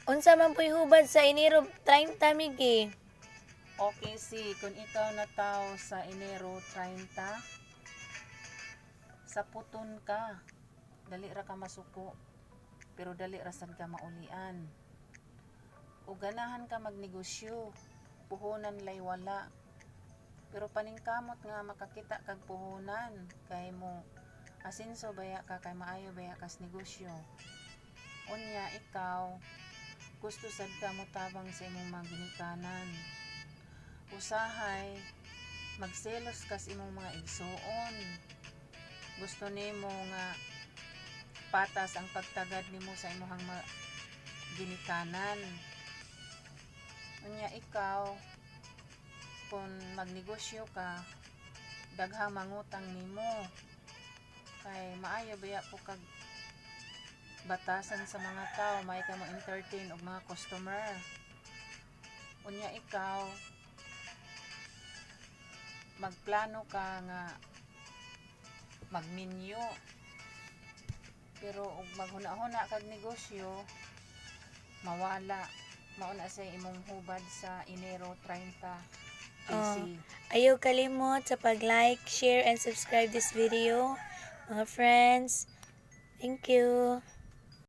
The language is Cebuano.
Unsa man po'y hubad sa Enero 30, Miggy? Okay, si kung ikaw natawo sa Enero 30, sa puton ka, dali ra ka masuko, pero dali ra sad ka maulian. O ganahan ka magnegosyo, puhunan lay wala. Pero paningkamot nga makakita kag puhunan kay mo asinso baya ka, kay maayo baya kas negosyo. Unya ikaw, gusto sad ka motabang sa imong mga ginikanan. Usahay magselos kas imong mga igsuon. Gusto nimo nga patas ang pagtagad nimo sa imong mga ginikanan. Unya ikaw, kung magnegosyo ka, daghang mangutang nimo kay maayo baya po kag batasan sa mga tao, may ka mo entertain og mga customer. Unya ikaw, magplano ka nga magminyo, pero og maghuna-huna kag negosyo, mawala. Mao na sa imong hubad sa Enero 30, JC. Ayaw kalimot sa pag-like, share, and subscribe this video, mga friends. Thank you.